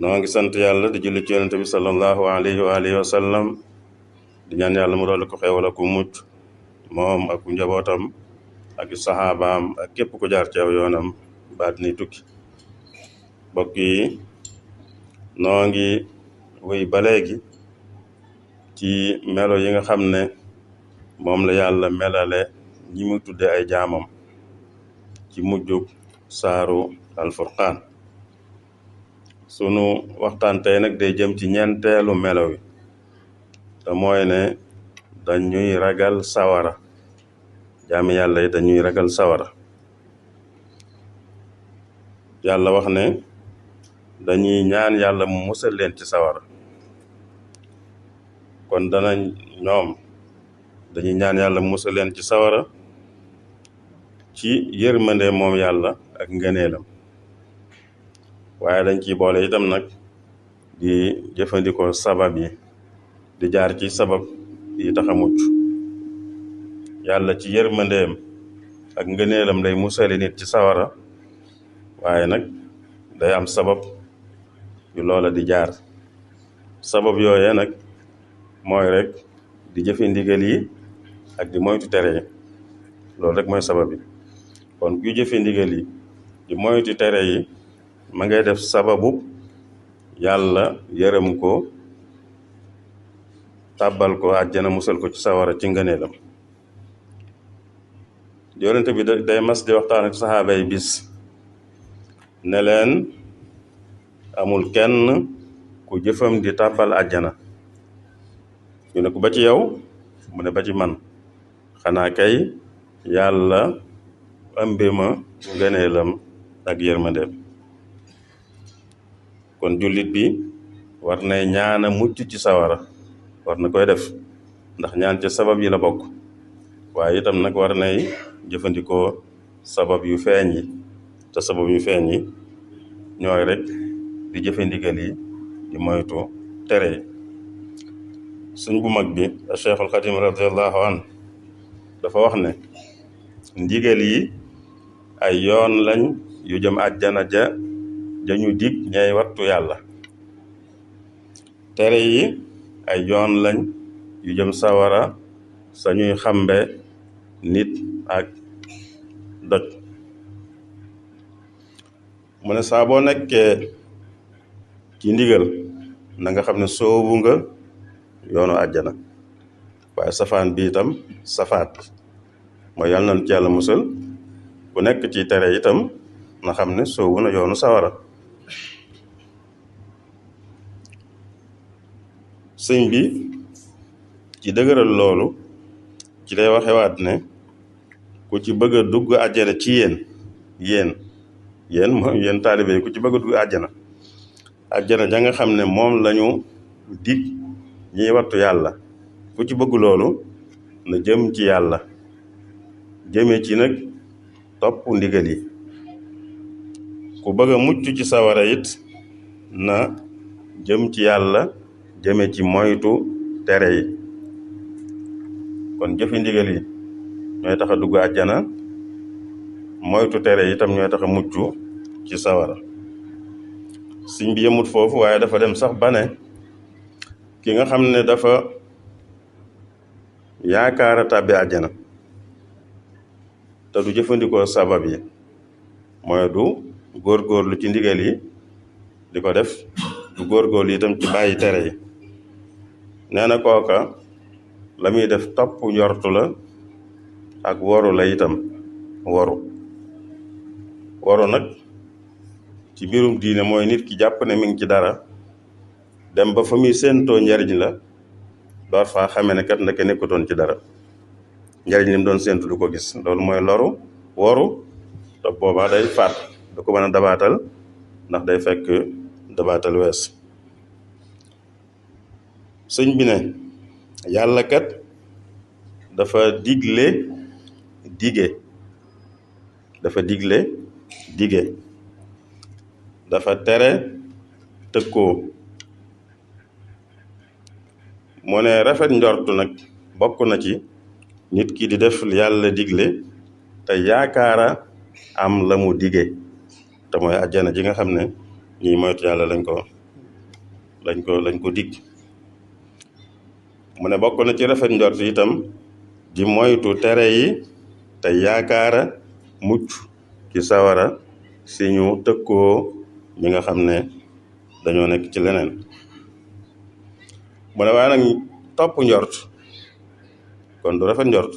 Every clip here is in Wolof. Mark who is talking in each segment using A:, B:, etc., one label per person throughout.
A: noo ngi sant yàlla di julli ci yonente bi sallallahu alayhi wa alihi wa sallam di ñaan yàlla mu dolli ko xéewal ak mucc moom ak njabootam ak saxaabaam ak képp ku jaar ci aw yoonam baat ni tukki. mbokk yi noo ngi wéy ba léegi ci melo yi nga xam ne moom la yàlla melale ñi mu tudde ay jaamam ci mujjug saaru alfurqaan. sunu waxtaan tey nag day jëm ci ñeenteelu melo wi te mooy ne dañuy ragal sawara. jaami yàlla yi dañuy ragal sawara. yàlla wax ne dañuy ñaan yàlla mu musal leen ci sawara. kon ñoom dañuy ñaan yàlla mu musal leen ci sawara ci yërmande moom yàlla ak ngëneelam, waaye dañ ciy boole itam nag di jëfandikoo sabab yi, di jaar ci sabab yi tax a mucc. yàlla ci yërmandeem ak ngëneelam lay musali nit ci sawara, waaye nag day am sabab yu loola di jaar. sabab yooye nag mooy rek di jëfe ndigal yi ak di moytu tere yi. loolu rek mooy sabab yi. kon kuy jëfe ndigal yi di moytu tere yi ma ngay def sababu yàlla yërëm ko, tàbbal ko àjjana, musal ko ci sawara ci ngëneelam. yonent bi day mas di waxtaan ak saxaaba yi bis ne leen amul kenn ku jëfam di tàbbal àjjana. ñu ne ko ba ci yow? mu ne ba ci man, xanaa kay yàlla ëmbe ma ngëneelam ak yërmandeem. kon jullit bi war nay ñaana mucc ci sawara, war na koy def ndax ñaan ci sabab yi la bokk, waaye itam nag war nay jëfandikoo sabab yu feeñ yi. te sabab yu feeñ yi ñooy rek di jëfe ndigal yi di moytu tere yi. suñ bu mag bi Cheikhul Xadim radiallahu an dafa wax ne ndigal yi ay yoon lañ yu jëm àjjana jañu dig ñay wattu yàlla. tere yi ay yoon lañ yu jëm sawara sañuy xambe nit ak doj. mu ne saa boo nekkee ci ndigal na nga xam ne soobu nga yoonu àjjana, waaye safaan bi itam safaat mooy yàlla na ci yàlla musal. ku nekk ci tere itam na xam ne soobu na yoonu sawara. sëñ bi ci dëgëral loolu ci lay waxewaat ne ku ci bëgg a dugg àjjana ci yéen taalibe yi ku ci bëgg a dugg àjjana ja nga xam ne moom lañu dig ñiy wattu yàlla, ku ci bëgg loolu na jëm ci yàlla, jëme ci nag topp ndigal yi. ku bëgg a mucc ci sawara it na jëm ci yàlla, jëme ci moytu tere yi. kon jëfi ndigal yi ñooy tax a dugg àjjana, moytu tere yi itam ñooy tax a mucc ci sawara. sëñ bi yemut foofu, waaye dafa dem sax ba ne ki nga xam ne dafa yaakaara tàbbi àjjana te du jëfandikoo sabab yi, mooy du góorgóorlu ci ndigal yi di ko def, du góorgóorlu itam ci bàyyi tere yi, nee na kooka la muy def topp njortu la ak woru la itam. woru nag ci mbirum diine mooy nit ki jàpp ne mi ngi ci dara, dem ba fa muy séentoo njariñ la door faa xamee ne kat ndeke nekkutoon ci dara, njariñ li mu doon séentu du ko gis. loolu mooy woru te boobaa day faat, du ko mën a dabaatal ndax day fekk dabaatal wees. sëñ bi ne yàlla kat dafa digle dige, dafa tere tëkkoo. mu ne rafet njortu nag bokk na ci nit ki di def yàlla digle te yaakaara am la mu dige, te mooy àjjana ji nga xam ne ñii moytu yàlla lañ ko dig. mu ne bokk na ci rafet njort itam di moytu tere yi te yaakaara mucc ci sawara si ñu tëkkoo ñi nga xam ne dañoo nekk ci leneen. mu ne waaye nag topp njort kon du rafet njort.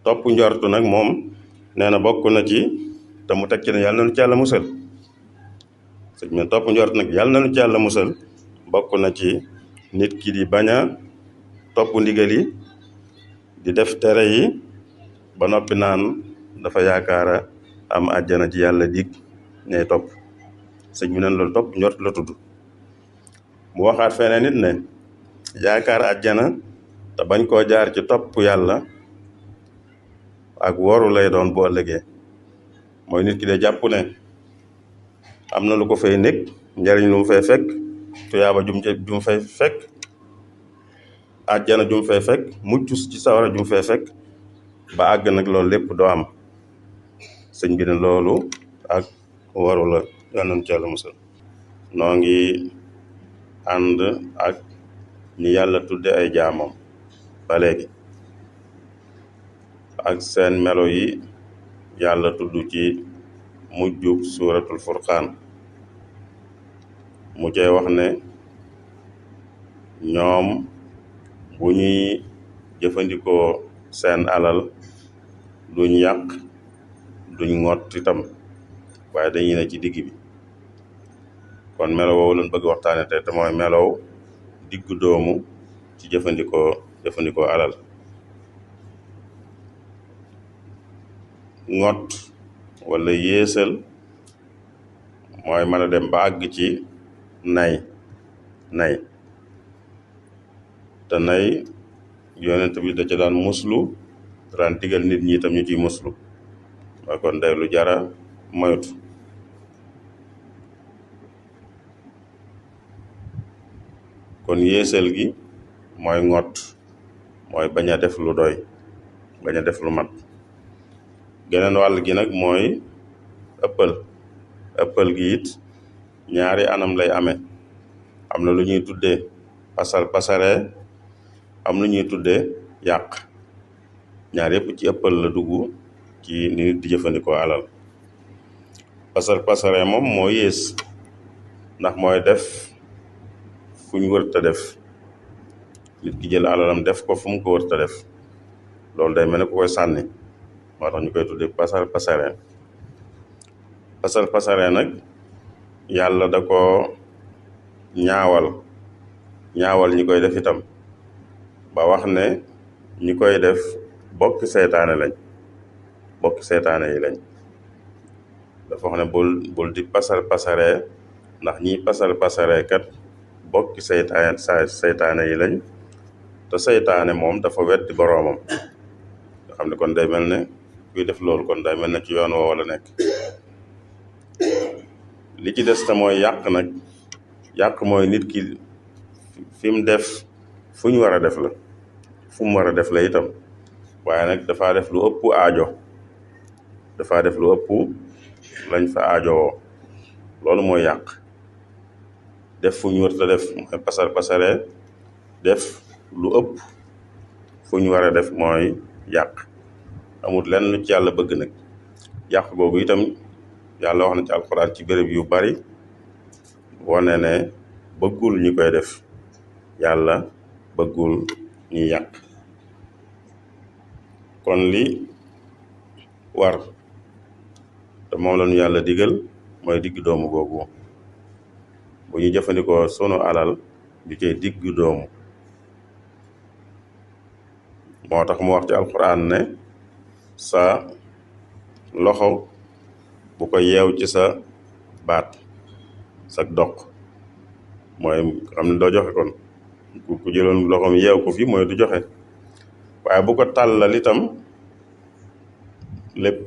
A: topp njort nag moom nee na bokk na ci te mu teg ci ne yàlla na nu ci yàlla musal. sëñ bi topp njort nag yàlla na nu ci yàlla musal bokk na ci nit ki di bañ a topp ndigal yi di def tere yi ba noppi naan dafa yaakaara am àjjana ci yàlla dig ñay topp. sëñ bi neen loolu topp njort la tudd. mu waxaat feneen nit ne yaakaar àjjana te bañ koo jaar ci topp yàlla ak woru lay doon bu ëllëgee. mooy nit ki de jàpp ne am na lu ko fay nekk njariñ lu mu fay fekk tuyaaba jum fay fekk àjjana jum fay fekk mucc ci sawara jum fay fekk ba àgg nag loolu lépp doo am. sëñ bi ne loolu ak waru la yal nañu ci yàlla musal. noo ngi ànd ak ñi yàlla tudde ay jaamam ba léegi ak seen melo yi yàlla tudd ci mujjug suuratul furqaan. mu cay wax ne ñoom bu ñuy jëfandikoo seen alal duñ yàq duñ ngott itam waaye dañuy ne ci digg bi. kon melo woowu lañ bëgg waxtaane te mooy melow diggu doomu ci jëfandikoo alal. ngott wala yéesal mooy mën a dem ba àgg ci nay te nay yonent bi da ca daan muslu daan digal nit ñi itam ñu ciy muslu mooy kon day lu jara moytu. kon yéesal gi mooy ngott mooy bañ a def lu doy bañ a def lu mat. geneen wàll gi nag mooy ëppal gi it ñaari anam lay amee. am na lu ñuy tuddee pasare am lu ñuy tuddee yàq. ñaar yëpp ci ëppal la dugg ci ni nit di jëfandikoo alal. pasare moom moo yées ndax mooy def fu ñu wërta def. nit ki jël alalam def ko fu mu ko wërta def loolu day mel ne ku koy sànni moo tax ñu koy tuddee pasare nag yàlla da ko ñaawal ñi koy def itam ba wax ne ñi koy def bokki seytaane yi lañ. dafa wax ne bul di pasare ndax ñiy pasare kat bokki seytaane yi lañ te seytaane moom dafa weddi boroomam. nga xam ne kon day mel ne kuy def loolu kon day mel ne ci yoon woo wala nekk. li ci des te mooy yàq nag yàq mooy nit ki fi mu def fu ñu war a def la fu mu war a def la itam waaye nag dafaa def lu ëpp lañ fa aajowoo loolu mooy yàq. def fu ñu war a def mooy pasare def lu ëpp fu ñu war a def mooy yàq. amul lenn lu ci yàlla bëgg nag. yàq googu itam yàlla wax na ci alxuraan ci béréb yu bari wane ne bëggul ñi koy def yàlla bëggul ñi yàq. kon li war te moom la ñu yàlla digal mooy digg doomu googu bu ñu jëfandikoo sunu alal di cay digg doomu. moo tax mu wax ci alxuraan ne sa loxo bu ko yeew ci sa baat sa doq mooy xam ne doo joxe kon ku jëloon loxoom yeew ko fi mooy du joxe. waaye bu ko tàllal itam lépp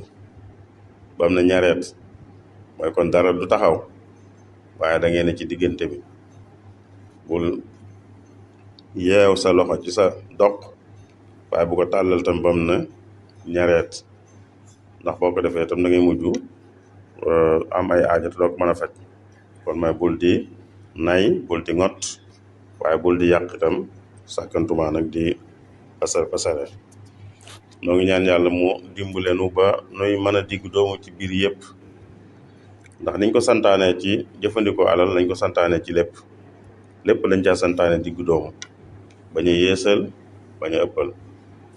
A: ba am na ñareet mooy kon dara du taxaw waaye da ngeen ne ci diggante bi. bul yeew sa loxo ci sa doq waaye bu ko tàllal tam bam na ñareet ndax boo ko defee tam da ngay mujj am ay aajo te doo ko mën a faj. kon mooy bul di nay bul di ngot waaye bul di yàq itam sàkkantumaa nag di pasar pasare. noo ngi ñaan yàlla mu dimbale nu ba nuy mën a digg doomu ci biir yépp, ndax niñ ko santaane ci jëfandikoo alal lañ ko santaane ci lépp lañ caa santaane digg doomu, bañ a yeesal bañ a ëppal.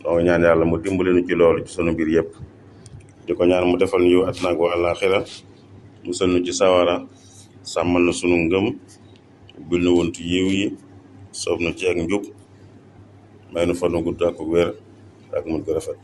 A: noo ngi ñaan yàlla mu dimbale nu ci loolu ci sunu biir yépp, di ko ñaan mu defal ñu àddina ak àllaaxira, musal nu ci sawara, sàmmal na sunu ngëm, bil nu wuntu yiw yi, soob nu ci ak njub, may nu fan nu gudd ak wér ak mujj gu rafet.